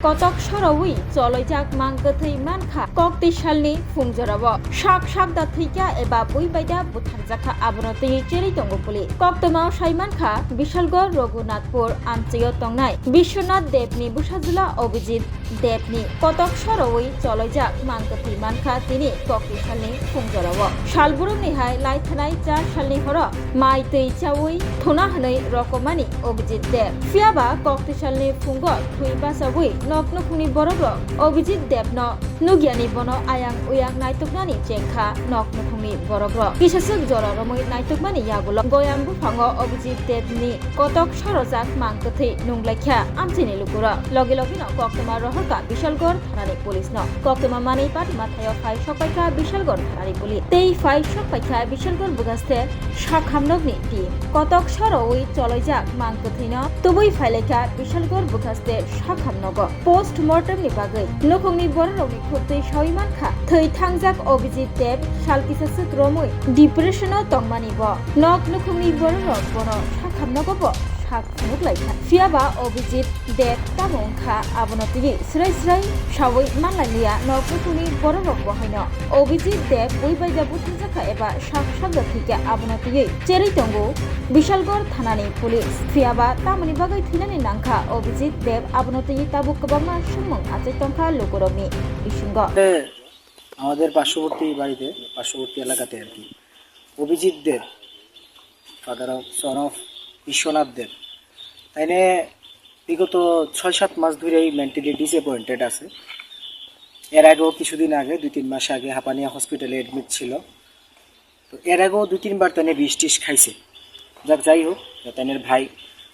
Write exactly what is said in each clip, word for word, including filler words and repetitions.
Kotok sorowi choloijak mang kwthwi mankha koktwi salni phungjorao. Sak sak da thwikha eba bui bai da butharjakha, abono twiwi cherwi tongo police. Koktwmao sai mankha Bishalgarh Raghunathpur amchaio tongnai Biswanath Debni bwsajwla Abhijit Debni. Kotok sorowi choloijak mang kwthwi mankha tini koktwi salni phungjorao. Salburumni hai laithanai char salni horo mai twi chaui thuna hwnwi rokomani Abhijit Deb. Phiyaba koktwi salni phungo thwi bachaui nok nukhungni borokrok Abhijit Debno nukyani bono ayang uyang naitoknani chengkha nok nukhungni borokrok. Kisaswk jora romwi naitokmani yagulo Goyang buphango Abhijit Debni kotok sorojak mang kwthwi nunglaikha amchaini lukurok. Logi logino koktwma rohorkha Bishalgarh thanani police no. Koktwma manwi patwma thaio phai sokpaikha Bishalgarh thanani police. Tei phai sokpaikha Bishalgarh bwkhaste sakhamnokni team. Kotok sorowi choloijak mang kwthwino tubui phailaikha Bishalgarh bwkhaste sakhamnogo. Post mortemni bagwi nukhungni bororokni khuktwi saui mankha thwi thangjak Abhijit Deb sal kisaswk romwi depression-o tongmani bo. Nok nukhungni bororok bono sakhamnogo bo sak phunuk lai kha. Phiyaba Abhijit Deb tamo wngkha, abono twiwi srai srai saui manlai liya nok nukhungni bororok bo haino. Abhijit Deb bui bai da butharjakha eba sak sak da thwikha, abono twiwi cherwi tongo Bishalgarh thanani police. Phiyaba tamoni bagwi thwinani nangkha Abhijit Deb, abono twiwi tabuk kwbangma swngmung achai tongkha lukurokni bisingo. আমাদের পার্শ্ববর্তী বাড়িতে, পার্শ্ববর্তী এলাকাতে আর কি, Abhijit Dev, father of, son of Biswanath Dev, তাইনে বিগত ছয় সাত মাস ধরেই মেন্টালি ডিসঅ্যাপয়েন্টেড আছে। এর আগেও কিছুদিন আগে, দুই তিন মাস আগে হাপানিয়া হসপিটালে অ্যাডমিট ছিল। তো এর আগেও দুই তিনবার তাইনে বিষ টিষ খাইছে। যাক, যাই হোক, তাইনের ভাই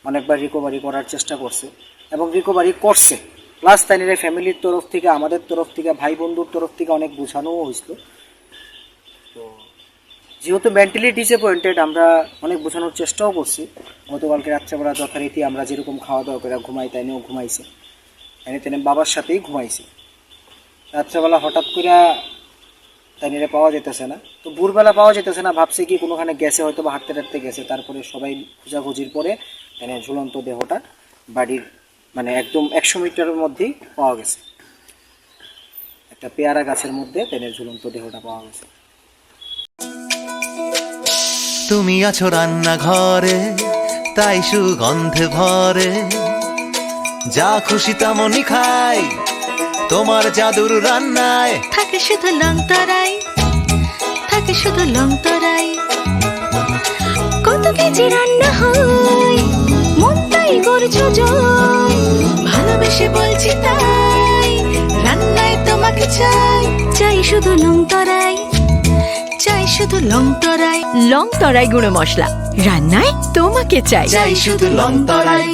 অনেকবার রিকভারি করার চেষ্টা করছে এবং রিকভারি করছে। প্লাস তাইনের ফ্যামিলির তরফ থেকে, আমাদের তরফ থেকে, ভাই বন্ধুর তরফ থেকে অনেক বোঝানোও হয়েছিল। তো যেহেতু মেন্টালি ডিসঅ্যাপয়েন্টেড, আমরা অনেক বোঝানোর চেষ্টাও করছি। গতকালকে রাত্রেবেলা যথারীতি আমরা যেরকম খাওয়া দাওয়া করে ঘুমাই, তাইনেও ঘুমাইছে, তাইনে তাইনের বাবার সাথেই ঘুমাইছে। রাত্রেবেলা হঠাৎ করে তাইনেরে পাওয়া যাইতেছে না। তো ভোরবেলা পাওয়া যাইতেছে না, ভাবছে কি কোনোখানে গেছে, হয়তো বা হাঁটতে টাটতে গেছে। তারপরে সবাই খোঁজাখুঁজির পরে তাইনের ঝুলন্ত দেহটা বাড়ির, মানে, একদম একশো মিটারের মধ্যেই পাওয়া গেছে। একটা পেয়ারা গাছের মধ্যে তাইনের ঝুলন্ত দেহটা পাওয়া গেছে। তুমি আছো রান্নাঘরে, তাই সুগন্ধে ভরে। যা খুশি তেমনই খাই, তোমার জাদুর রান্নায়। থাকে শুধু লং তরাই, থাকে শুধু লং তরাই। কত কেজি রান্না হয়, মন তাই করছো জয়। ভালোবেসে বলছি তাই, রান্নায় তোমাকে চাই। চাই শুধু লং তরাই, চাই শুধু লং তরাই। লং তরাই গুঁড়ো মশলা, রান্নায় তোমাকে চাই। চাই শুধু লং তরাই।